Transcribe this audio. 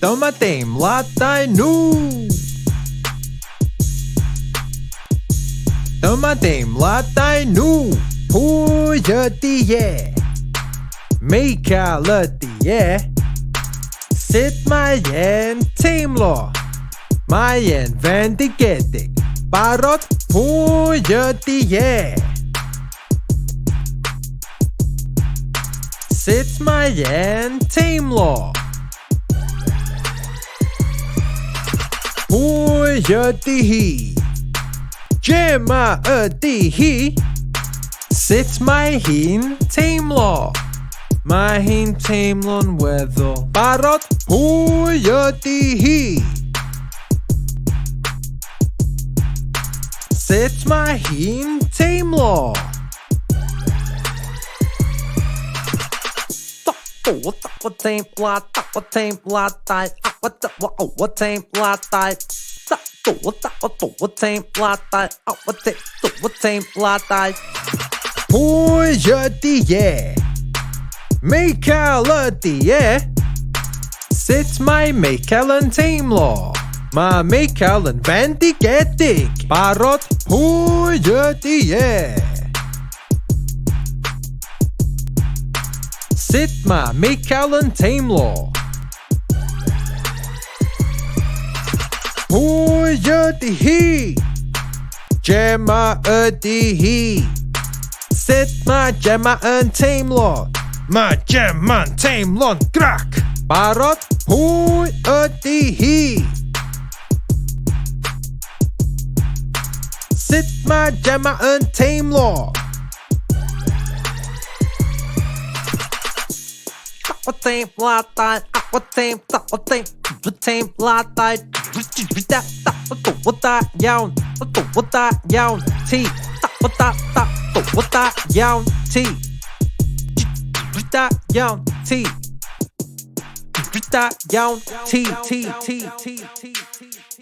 Dyma deimladau nhw. Dyma deimladau nhw. Pwy ydy e? Michael ydy e. Sut mae e'n teimlo? Mae e'n fendigedig. Barod, pwy ydy e? Sut mae e'n teimlo? Pwy ydy hi? Gemma ydy hi. Sut mae hi'n teimlo? Mae hi'n teimlo'n weddol. Barod, pwy ydy hi? Sut mae hi'n teimlo? Teimladau. Pwy ydy e? Michael ydy e. Sut mae Michael yn teimlo? Mae Michael yn fendigedig. Barod, pwy ydy e? Sut mae Michael yn teimlo? Pwy ydy hi? Gemma ydy hi. Sut mae Gemma yn teimlo? Mae Gemma'n teimlo'n grac. Barod, pwy ydy hi? Sut mae Gemma yn teimlo? Teimladau iawn iawn ti iawn ti iawn ti iawn ti ti ti ti ti.